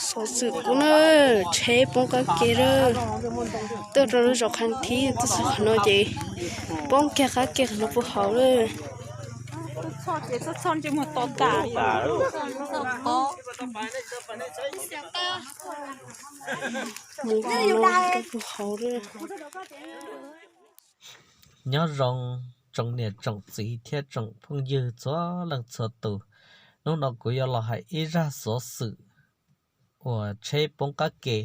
Xov xwm kuv na, tsheb poob qab ke lawm. Tuaj rau lub zos Khaj Thib tuaj txog qhov no ces poob kiag qab ke qhov no puag hauv lawm. Mus qhov no rau puag hauv lawm. Nyob zoo tsoom niam tsoom txiv thiab tsoom phooj ywg txhua leej txhua tus, hnub no kuv yuav los hais ib zaj xov xwm uas tsheb poob qab ke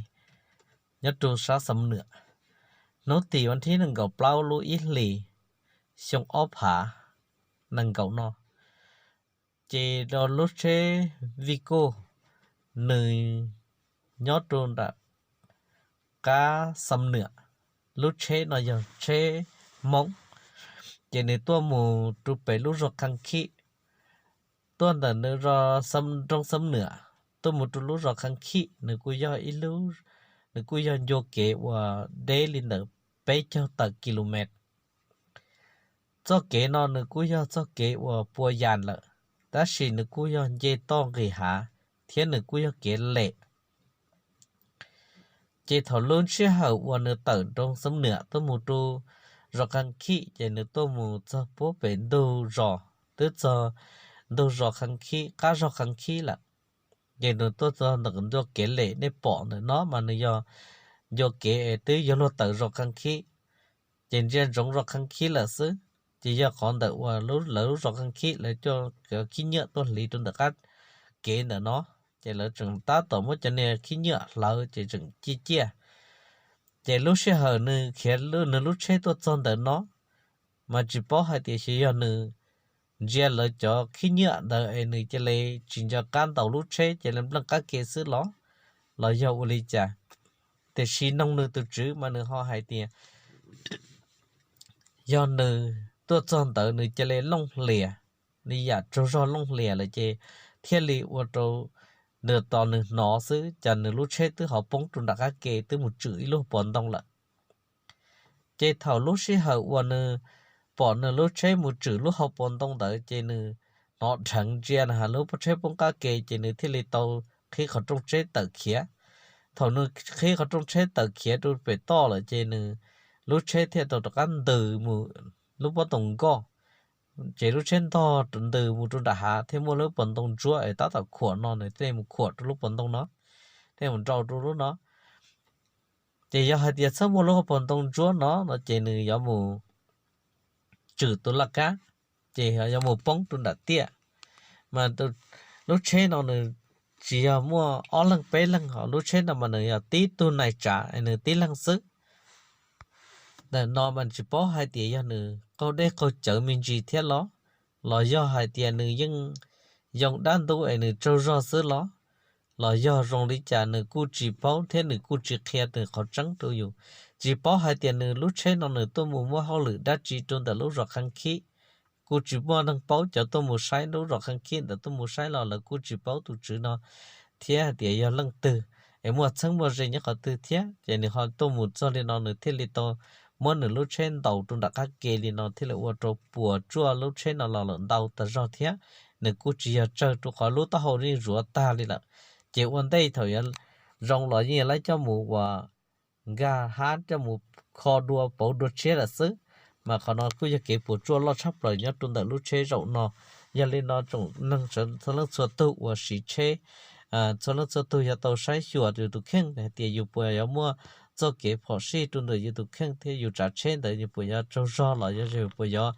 nyob rau sab Xam Nuam. Hnub tim ua thib nees nkaum plaub lub ib hlis xyoo ob phav nees nkaum no, ces rau lub tsheb Vigo, nws nyob rau nram qab Xam Nuam. Lub tsheb no yog tsheb Hmoob, ces nws tuaj mus rau pem lub zos Khaj Khib. Tuaj ntawm nws nroog Xam Nuam tuaj mus rau lub zos Khaj Khib, nws kuj yog ib lub, nws kuj yog ncua kev uas deb li ntawm peb caug tawm kilomev. Txoj kev no nws kuj yog txoj kev uas pua yas lawm, tab sis nws kuj yog nce toj nqis hav thiab nws kuj yog kev lem. Ces thaum lub sij hawm uas nws tawm nroog Xam Nuam tuaj mus rau zos Khaj Khib ces nws tuaj mus txog puag pem ntug zos, twb txog ntug zos Khaj Khib, qab zos Khaj Khib lawm. Ces nws tuaj txog ntawm ncua kev lem nej pom ntawm no mas nws yog ncua kev es twb yuav luag tawm zos Khaj Khib, ces ntsia ntsoov zos Khaj Khib lawm xwb. Ces yog qhov ntawm uas lawv lub zos Khaj Khib lawv coj khib nyiab tuaj hliv rau ntawm qab kev ntawm no, ces lawv tseem tab tom muab cov niag khib nyiab hlawv ces tseem ciaj ciaj. Ces lub sij hawm nws khiav nws lub tsheb tuaj txog ntawm no, mas tsis paub hais tias xyov yog nws ntsia lawv cov khib nyiab ntawd es nws cia li tsis nco qab ntaus lub tsheb cia li npleej qab ke xwb los, los yog ua li cas. Tiam sis noog nws tus tswv mas nws ho hais tias yog nws tuaj txog ntawd nws cia li looj hlias, li yam tsaug zog looj hlias lawm ces thiaj li ua rau nws tos nws hnov xwb cas nws lub tsheb twb ho poob rau nram qab ke twb mus tswm ib lub hauv paus ntoo lawm. Ces thaum lub sij hawm uas nws pom nws lub tsheb mus tswm lub hauv paus ntoo ntawd ces nws hnov dheev ntsia na lub tsheb poob qab ke ces nws thiaj li tau qhib qhov rooj tsheb tawm khiav. Thaum nws qhib qhov rooj tsheb tawm khiav rau pem toj lawm ces nws lub tsheb thiaj tau rov qab ntws mus lub pob tau nkoj. Ces lub tsheb ntog ntws mus rau nram hav thiab muaj lub paus ntoo ntsuab es tab tom khuam no nws thiaj mus khuam rau lub paus ntoo no, thiaj mus nrau rau lub no. Ces yog hais tias txhob muaj lub paus ntoo ntsuab no no ces nws yuav mus tswm tus laj kab, ces yuav mus poob rau nram tiaj. Mas lub tsheb no nws tsis yog muaj ob leeg peb leeg, ho lub tsheb no mas nws yog tib tug nais tsav es nws tib leeg xwb. Ntawm no mas tsis paub hais tias yog nws qaug dej qaug cawv me ntsis thiab los, los yog hais tias nws yeej yoo dab ntub es nws tsaug zog xwb los, los yog zoo li cas nws kuj tsis paub thiab nws kuj tsis qhia nws qhov tseeb rau yus. Tsis paub hais tias nws lub tsheb no nws tuaj mus muaj hauj lwm dab tsi rau ntawm lub zos Khaj Khib. Kuj tsis muaj neeg paub, cov tuaj mus saib lub zos Khaj Khib ntawd tuaj mus saib los lawv kuj tsis paub tus tswv no thiab hais tias yog leej twg es muaj txheeb muaj ze nyob qhov twg thiab. Ces nws ho tuaj mus txog li no nws thiaj li tau muab nws lub tsheb ntaus rau nram qab ke li no thiaj li ua rau puas tsuaj lub tsheb no los lawm ntau tag zog thiab. Nws kuj tsis yog tsawg rau qhov lub taub hau yeej zuav tag li lawm. Ces ua ntej thaum yuav zoo los yeej yuav laib coj mus ua nkag hab coj mus kho dua pauv dua tshiab lawm xwb. Mas qhov no kuj yog kev puas tsuaj loj tshaj plaws nyob rau ntawm lub tsheb zaum no. Yog li no tsoom neeg txhua leej txhua tug uas siv tsheb, txhua leej txhua tug yuav tau saib xyuas yus tus kheej hais tias yus puas yuav muaj txoj kev phom sij rau ntawm yus tus kheej thiab yus tsav tsheb ntawd yus puas yuav tsaug zog los yog yus puas yuav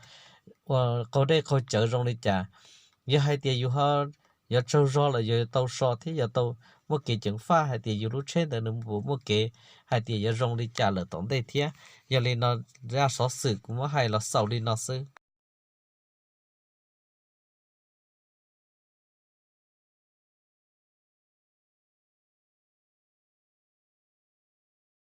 ua qaug dej qaug cawv zoo li cas. Yog hais tias yus ho yuav tsaug zog los yus yuav tau so thiab yuav tau muaj kev ceev faj hais tias yus lub tsheb ntawd nws puas muaj kev hais tias yuav zoo li cas lawm tom ntej thiab. Yog li no zaj xov xwm kuv muab hais los xaus li no xwb.